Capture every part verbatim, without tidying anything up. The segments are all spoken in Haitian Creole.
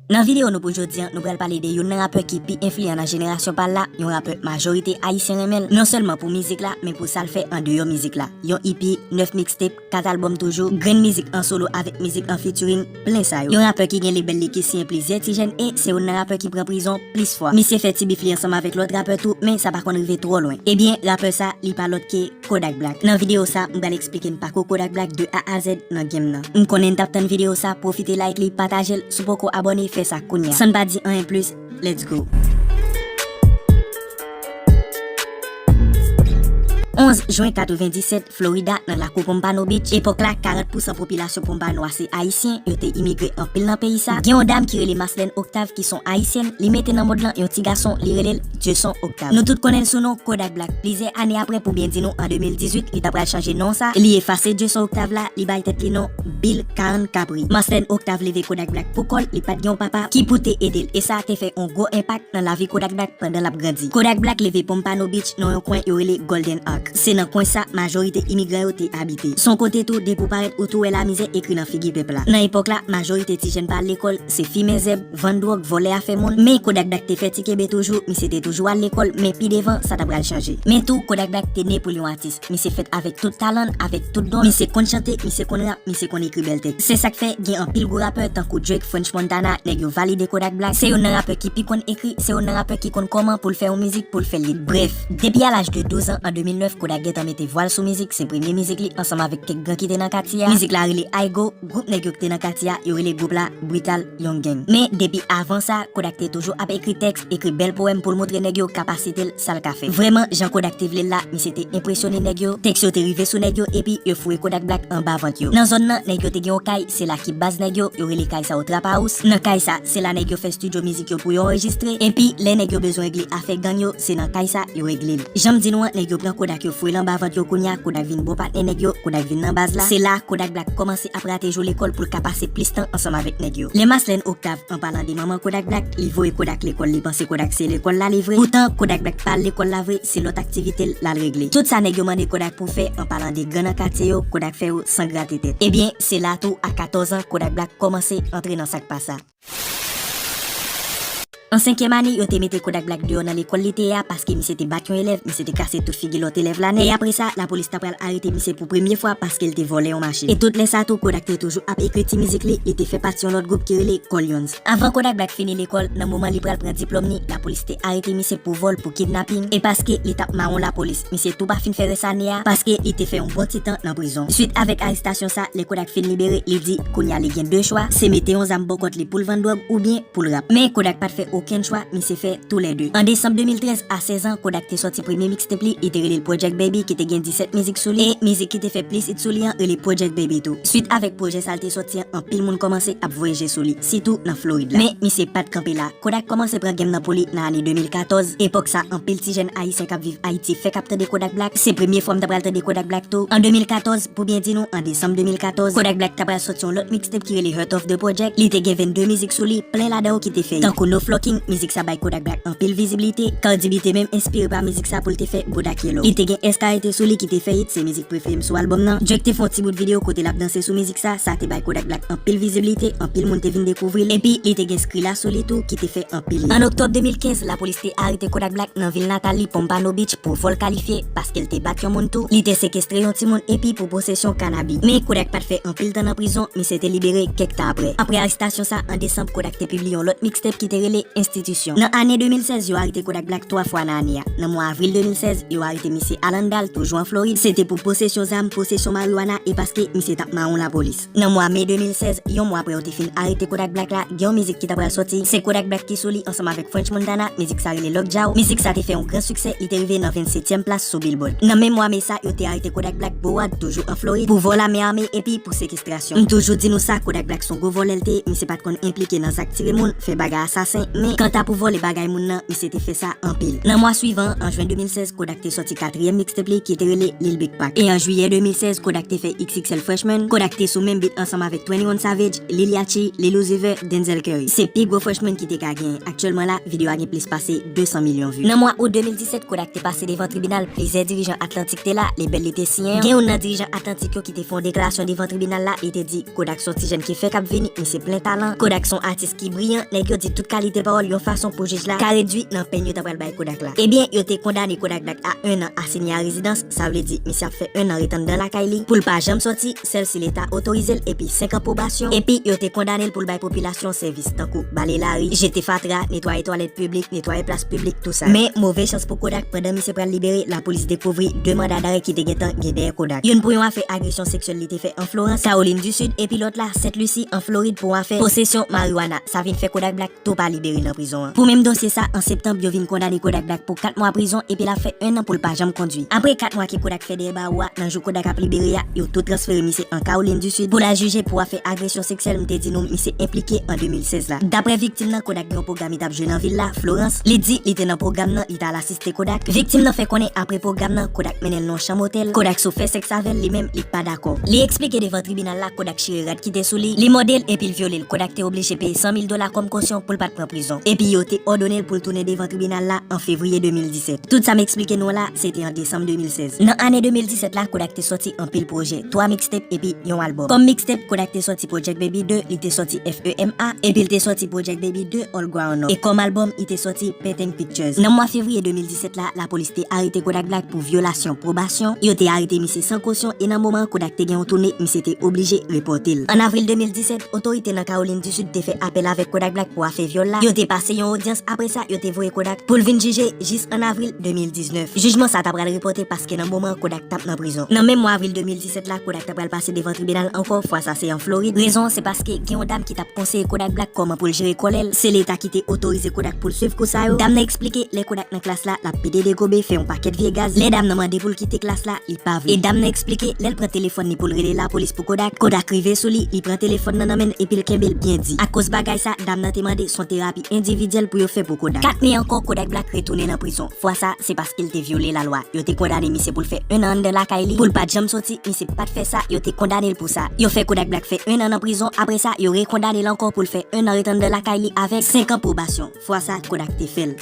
Nan videyo nou pou jodi a, nou pral pale de youn nan rapè ki pi enfliyan nan jenerasyon pa l la, yon rapè majorite ayisyen renmen l, non sèlman pou mizik la, men pou sa l fè andeyò mizik la. Yon E P, nèf mixtape, kat albòm toujou, grenn mizik an solo avèk mizik an featuring, plen sa yo. Yon rapè ki gen lebèl li ki siyen plizyè ti jèn e se youn nan rapè ki pran prizon plis fwa. Misye fè ti bif li ansanm avèk lòt rapè tou, men sa pa konn rive twò lwen. Ebyen, rapè sa, li pa lòt ke Kodak Black. Nan videyo sa, m pral eksplike n pakou Kodak Black de A a Z nan game nan. M konnen n t ap tann videyo sa, pwofite like li, pataje l, si w poko abòne, fè sa kounye a. San n pa di anyen plis, let's go! Onz jen katrevenndisèt, Florida, nan lakou Pompano Beach. Epòk la, karant pousan popilasyon Pompano a se ayisyen, yo te imigre anpil nan peyi sa. Gen yon dam ki rele Marcelene Octave ki se yon ayisyèn, li mete nan mond lan yon ti gason, li rele l Dieuson Octave. Nou tout konnen l sou non Kodak Black. Plizyè ane apre, pou byen di nou, an de mil dizuit, li ta pral chanje non sa. Li efase Dieuson Octave la, li bay tèt li non Bill Karan Capri. Marcelene Octave leve Kodak Black pou kò l, li pa t gen yon papa ki pou te ede l. E sa te fè yon gwo enpak nan lavi Kodak Black pandan l ap grandi. Kodak Black leve Pompano Beach nan yon kwen yo rele Golden Arch. Se nan kwen sa majorite imigran yo te abite. Se yon kote tou, depi w parèt, ou tou wè lamizè ekri nan figi pèp la. Nan epòk la, majorite ti jèn pa al lekòl, se fimen zèb, vann dwòg, vòlè afè moun. Men Kodak Black te fè ti kenbe toujou, misye te toujou al lekòl, men pi devan, sa ta pral chanje. Men tou, Kodak Black te ne pou l yon atis. Misye fèt avèk tout talan l, avèk tout don l. Misye konn chante, misye konn rap, misye konn ekri bèl tèks. Se sa k fè gen anpil gwo rapè tankou Drake, French Montana, nèg yo valide Kodak Black. Se youn nan rapè ki pi konn ekri, se youn nan rapè ki konn kòman pou l fè yon mizik, pou l fè l hit. Brèf, depi a laj de douz an, an de mil nèf, Kodak gentan mete vwa l sou mizik, se premye mizik li ansanm avèk kèk gran ki te nan katye a. Mizik la rele I Go, gwoup nèg yo ki te nan katye a, yo rele gwoup la Brutal Young Gang. Men depi avan sa, Kodak te toujou ap ekri tèks, ekri bèl powèm pou l montre nèg yo kapasite l, sa l ka fè. Vrèman, jan Kodak te vle l la, misye te enpresyone nèg yo, tèks yo te rive sou nèg yo, epi yo foure Kodak Black anba vant yo. Nan zòn nan, nèg yo te gen yon kay, se la ki baz nèg yo, yo rele kay sa yo Trap House. Nan kay sa, se la nèg yo fè estidyo mizik yo pou yo anrejistre, epi lè nèg yo bezwen regle afè gang yo, se nan kay sa yo regle l. Jan m di nou an, nèg yo pran Kodak yo foure l anba vant yo, kounye a Kodak vin bon patnè nèg yo, Kodak vin nan baz la. Se la Kodak Black kòmanse ap rate jou lekòl pou l ka pase plis tan ansanm avèk nèg yo. Lè Marcelene Octave, an palan de manman Kodak Black, li voye Kodak lekòl, li panse Kodak se lekòl la li vre. Poutan, Kodak Black pa al lekòl la vre, se lòt aktivite l l al regle. Tout sa nèg yo mande Kodak pou fè, an palan de gran nan katye yo, Kodak fè yo san grate tèt. Ebyen, se la tou, a katòz an, Kodak Black kòmanse antre nan sa k pa sa. An senkyèm ane, yo te mete Kodak Black deyò nan lekòl li te ye a paske misye te bat yon elèv, misye te kase tout figi lòt elèv la nèt. E apre sa, lapolis ta pral arete misye pou premye fwa paske l te vòlè yon machin. E tout lè sa tou, Kodak te toujou ap ekri ti mizik li, li te fè pati yon lòt gwoup ki rele Colions. Avan Kodak Black fini lekòl, nan moman li pral pran diplòm li, lapolis te arete misye pou vòl, pou kidnaping, e paske li t ap mawon lapolis. Misye tou pa fin fè rès ane a, paske li te fè yon bon ti tan nan prizon. Swit avèk arestasyon sa, lè Kodak fin libere, li di, kounye a li gen de chwa, se mete yon zam bò kont li pou l vann dwòg oubyen pou l rap. Men Kodak pa t fè okenn chwa, misye fè toulède. An desanm de mil trèz, a sèz an, Kodak te sòti premye mixtape li, li te rele l Project Baby, ki te gen disèt mizik sou li, e mizik ki te fè plis hit sou li an rele Project Baby tou. Swit avèk pwojè sa l te sòti an, anpil moun kòmanse ap voye je sou li, sitou nan Florid la. Men misye pa t kanpe la. Kodak kòmanse pran game nan pou li nan ane de mil katòz. Epòk sa, anpil ti jèn ayisyen k ap viv Ayiti fèk ap tande Kodak Black. Se premye fwa m ta pral tande Kodak Black tou. An de mil katòz, pou byen di nou, an desanm de mil katòz, Kodak Black ta pral sòti yon lòt mixtape ki rele Heart of the Project. Li te gen vennde mizik sou li, plen ladan yo ki te fè hit. Tankou No Flocking, mizik sa bay Kodak Black anpil vizibilite. Cardi B te menm enspire pa mizik sa pou l te fè Bodak Yellow. Li te gen S K R T sou li ki te fè hit, se mizik prefere m sou albòm nan. Drake te fè yon ti bout videyo kote l ap danse sou mizik sa, sa te bay Kodak Black anpil vizibilite, anpil moun te vin dekouvri l. Epi, li te gen Skrilla sou li tou ki te fè anpil hit. An oktòb de mil kenz, lapolis te arete Kodak Black nan vil natal li, Pompano Beach, pou vòl kalifye, paske l te bat yon moun tou, li te sekestre yon timoun epi pou posesyon kanabi. Men Kodak pa t fè anpil tan nan prizon, misye te libere kèk tan apre. Apre arestasyon sa, an desanm, Kodak te pibliye yon lòt mixtape ki te rele Institution. Nan ane de mil sèz, yo arete Kodak Black twa fwa nan ane a. Nan mwa avril de mil sèz, yo arete misye a Landale, toujou an Florid. Se te pou posesyon zam, posesyon mariwana e paske misye t ap mawon lapolis. Nan mwa me de mil sèz, yon mwa apre yo te fin arete Kodak Black la, gen yon mizik ki ta pral sòti. Se Kodak Black ki sou li ansanm avèk French Montana, mizik sa rele Lockjaw. Mizik sa te fè yon gran siksè, li te rive nan vennsetyèm plas sou Billboard. Nan menm mwa me sa, yo te arete Kodak Black Broward, toujou an Florid, pou vòl a men ame epi pou sekestrasyon. M toujou di nou sa, Kodak Black se yon gwo vòlè l te ye, misye pa t konn enplike nan zak tire moun, fè bagay asasen, Kanta pou vòlè bagay moun nan, misye te fè sa anpil. Nan mwa swivan an, an jen de mil sèz, Kodak te sòti katriyèm mixtape li ki te rele Lil Big Pac. E an jiyè de mil sèz, Kodak te fè X X L Freshman. Kodak te sou menm beat ansanm avèk Twenty One Savage, Lil Yachty, Lil Uzi Vert, Denzel Curry. Se pi gwo Freshman ki te ka genyen. Aktyèlman la, videyo a gen plis pase de san milyon views. Nan mwa out de mil disèt, Kodak te pase devan tribinal, plizyè dirijan Atlantik te la, lebèl li te siyen an. Gen youn nan dirijan Atlantik yo ki te fè yon deklarasyon devan tribinal la, li te di, Kodak se yon ti jèn ki fèk ap vini, misye plen talan. Kodak se yon atis ki briyan, nèg yo di tout kalite pawòl yon fason pou jij la ka redui nan pèn yo ta pral bay Kodak la. Ebyen, yo te kondane Kodak Black a en an asini a rezidans, sa vle di misye ap fè en an ret anndan lakay li, pou l pa janm sòti, sèl si leta otorize l, epi senk an pwobasyon, epi yo te kondane l pou l bay popilasyon sèvis, tankou bale lari, jete fatra, netwaye twalèt piblik, netwaye plas piblik, tou sa. Men, move chans pou Kodak, pandan misye pral libere, lapolis dekouvri de manda darè ki te gentan gen dèyè Kodak. Youn pou yon afè agresyon seksyèl li te fè an Florans, Caroline du Sud, epi lòt la, Sent Lisi, an Florid, pou yon afè posesyon mariwana. Sa vin fè Kodak Black tou pa libere nan prizon an. Pou menm dosye sa, an septanm, yo vin kondane Kodak Black pou kat mwa prizon, epi l ap fè en an pou l pa janm kondwi. Apre kat mwa ke Kodak fè dèyè bawo a, nan jou Kodak ap libere a, yo tou transfere misye an Caroline du Sud pou l al jije pou afè agresyon seksyèl m te di nou misye enplike an de mil sèz la. Daprè viktim nan, Kodak gen yon pwogram li t ap jwe nan vil la, Florans. Li di li te nan pwogram nan, li t al asiste Kodak. Viktim nan fè konnen apre pwogram nan, Kodak mennen l nan yon chanm otèl. Kodak sou fè sèks avè l, li menm, li pa dakò. Li eksplike devan tribinal la, Kodak chire rad ki te sou li, li mòde l epi l vyole l. Kodak te oblije peye san mil dola kòm kosyon pou l pa t pran prizon. Epi yo te òdone l pou l tounen devan tribinal la an fevriye de mil disèt. Tout sa m eksplike nou an la, se te an desanm de mil sèz. Nan ane de mil disèt la, Kodak te sòti anpil pwojè, twa mixtape epi yon albòm. Kòm mixtape, Kodak te sòti Project Baby de, li te sòti F E M A, epi l te sòti Project Baby de All Ground Up. E kòm albòm, li te sòti Painting Pictures. Nan mwa fevriye de mil disèt la, lapolis te arete Kodak Black pou vyolasyon pwobasyon. Yo te arete misye san kosyon e nan moman Kodak te gen yon toune, misye te oblije repòte l. An avril de mil disèt, otorite nan Caroline du Sud te fè apèl avèk Kodak Black pou afè vyòl la. Yo te pase yon odyans, apre sa, yo te voye Kodak pou l vin jije jis an avril de mil diznèf. Jijman sa ta pral repòte paske nan moman Kodak t ap nan prizon. Nan menm mwa avril de mil disèt la, Kodak ta pral pase devan tribinal ankò, fwa sa se an Florid. Rezon an se paske gen yon dam ki t ap konseye Kodak Black kòman pou l jere kòlè l. Se leta ki te otorize Kodak pou l swiv kou sa yo. Dam nan eksplike lè Kodak nan klas la, l ap pede degobe, fè yon pakèt vye gaz. Lè dam nan mande pou l kite klas la, li pa vle. E dam nan eksplike lè l pran telefòn li pou l rele lapolis pou Kodak, Kodak rive sou li, li pran telefòn nan nan men l epi l kenbe l byen di. Akoz bagay sa, dam nan te mande s on terapi endividyèl pou yo fè pou Kodak. Kat me ankò, Kodak Black retounen nan prizon. Fwa sa, se paske l te vyole lalwa. Yo te kondane misye pou l fè en an anndan lakay li, pou l pa t janm soti, misye pa t fè sa, yo te kondane l pou sa. Yo fè Kodak Black fè en an nan prizon, apre sa, yo rekondane l ankò pou l fè en an ret anndan lakay li avèk senk an pwobasyon. Fwa sa, Kodak te fè l.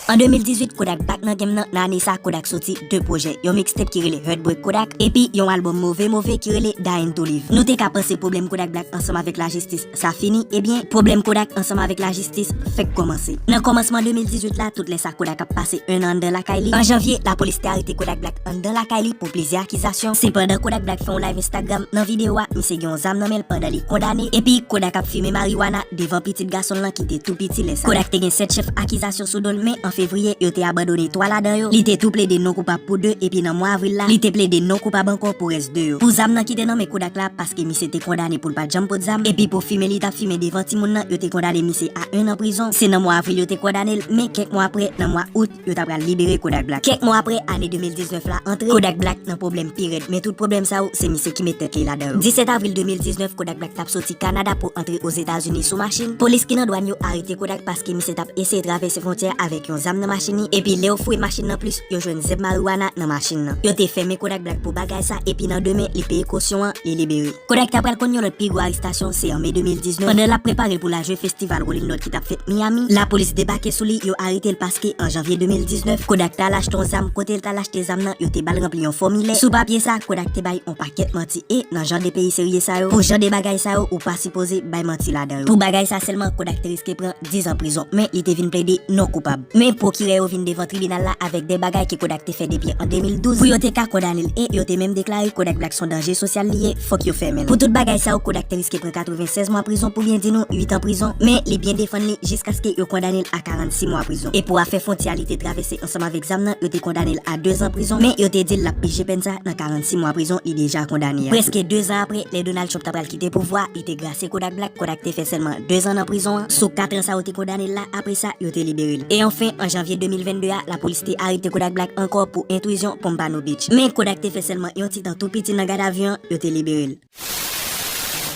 An de mil dizuit, Kodak back nan game nan. Nan ane sa, Kodak soti de pwojè, yon mixtape ki rele Heartbreak Kodak, epi yon albòm move move ki rele Dying to Live. Nou te ka panse pwoblèm Kodak Black ansanm avèk lajistis sa fini, ebyen, pwoblèm Kodak ansanm avèk lajistis fèk kòmanse. Nan kòmansman de mil dizuit la, tout lè sa Kodak ap pase en an anndan lakay li. An janvye, lapolis te arete Kodak Black anndan lakay li pou plizyè akizasyon. Sepandan, Kodak Black fè yon live Instagram. Nan videyo a, misye gen yon zam nan men l pandan li kondane. Epi, Kodak ap fimen mariwana devan pitit gason l lan ki te tou piti lè sa. Kodak te gen sèt chèf akizasyon sou do l, men an fevriye, yo te abandone twa ladan yo. Li te tou plede non koupab pou de, epi nan mwa avril la, li te plede non koupab ankò pou rès de yo. Pou zam nan ki te nan men Kodak la, paske misye te kondane pou l pa t janm pot zam, epi pou fimen li t ap fimen devan timoun nan, yo te kondane misye a en an prizon. Se nan mwa avril yo te kondane l, men kèk mwa apre, nan mwa out, yo ta pral libere Kodak Black. Kèk mwa apre, ane de mil diznèf la antre, Kodak Black nan pwoblèm pi rèd, men tout pwoblèm sa yo, se misye ki met tèt li ladan yo. Disèt avril de mil diznèf, Kodak Black t ap soti Kanada pou antre Ozetazini sou machin. Polis ki nan dwàn yo arete Kodak paske misye t ap eseye travèse fwontyè avèk yon zam nan machin li, epi lè yo fouye machin nan plis, yo jwenn zèb mariwana nan machin nan. Yo te fèmen Kodak Black pou bagay sa, epi nan demen, li peye kosyon an, li libere. Kodak ta pral konn yon lòt pi gwo arestasyon, se an me de mil diznèf, pandan l ap prepare l pou l al jwe festival Rolling Loud ki t ap fèt Miami. Lapolis debake sou li, yo arete l paske an janvye de mil diznèf, Kodak t al achte yon zam, kote l t al achte zam nan, yo te ba l ranpli yon fòmilè. Sou papye sa, Kodak te bay yon pakèt manti, e nan jan de peyi serye sa yo, pou jan de bagay sa yo, ou pa sipoze bay manti ladan yo. Pou bagay sa sèlman, Kodak te riske pran diz an prizon, men li te vin plede non koupab. Men pwokirè yo vin devan tribinal la avèk de bagay ke Kodak te fè depi an de mil douz pou yo te ka kondane l, e yo te menm deklare Kodak Black se yon danje sosyal li ye, fòk yo fèmen l. Pou tout bagay sa yo, Kodak te riske pran katreven sèz mwa prizon, pou byen di nou, uit an prizon, men li byen defann li jiskaske yo kondane l a karannsis mwa prizon. E pou afè fwontyè a li te travèse ansanm avèk zam nan, yo te kondane l a dezan prizon, men yo te di l l ap pije pèn sa nan karannsis mwa prizon li deja kondane a. Prèske dezan apre, lè Donald Trump ta pral kite pouvwa, li te grasye Kodak Black. Kodak te fè sèlman dezan nan prizon an. Sou katran sa yo te kondane l la, apre sa, yo te libere l. E anfen, an janvye de mil vennde a, lapolis te arete Kodak Black ankò pou entwizyon Pompano Beach. Men Kodak te fè sèlman yon ti tan tou piti nan gadavi an, yo te libere l.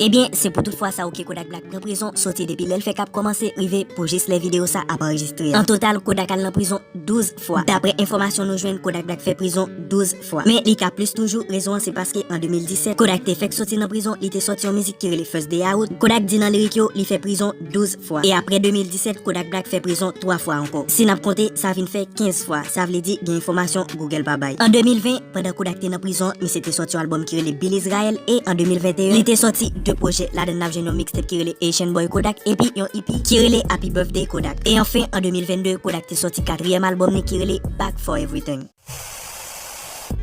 Ebyen, se pou tout fwa sa ok Kodak Black nan prizon, soti depi lè l fèk ap kòmanse rive pou jis lè videyo sa ap anrejistre a. An total, Kodak al nan prizon douz fwa. Daprè enfòmasyon nou jwenn, Kodak Black fè prizon douz fwa. Men li ka plis toujou, rezon an se paske an de mil disèt, Kodak te fèk soti nan prizon, li te sòti yon mizik ki rele First Day Out. Kodak di nan lirik yo, li fè prizon douz fwa. E aprè de mil disèt, Kodak Black fè prizon twa fwa ankò. Si n ap konte, sa vin fè kenz fwa. Sa vle di gen enfòmasyon Google pa bay. An de mil ven, pandan Kodak te nan prizon, misye te sòti yon albòm ki rele Bill Israel, e an de mil venteyen, li te sòti de pwojè, ladan n ap jwenn yon mixtape ki rele Haitian Boy Kodak, epi yon E P ki rele Happy Birthday Kodak. E anfen, an de mil vennde, Kodak te sòti katriyèm albòm li ki rele Back for Everything.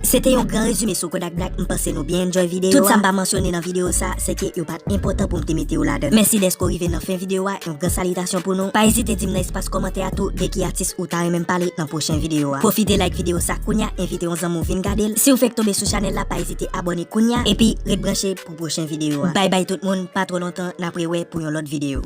Se te yon gran rezime sou Kodak Black, m panse nou byen enjoy videyo a. Tout sa m pa mansyone nan videyo sa, se ke yo pa t enpòtan pou m te mete yo ladan. Mèsi dèske w rive nan fen videyo a, yon gran salitasyon pou nou. Pa ezite di m nan espas kòmantè a tou de ki atis ou ta renmen m pale nan pwochen videyo a. Pwofite like videyo sa kounya, envite yon zanmi w vin gade l. Si w fèk tonbe sou chanèl la, pa ezite abòne kounya, epi ret branche pou pwochen videyo a. Bay bay tout moun, pa twò lontan, n ap rewè pou yon lòt videyo.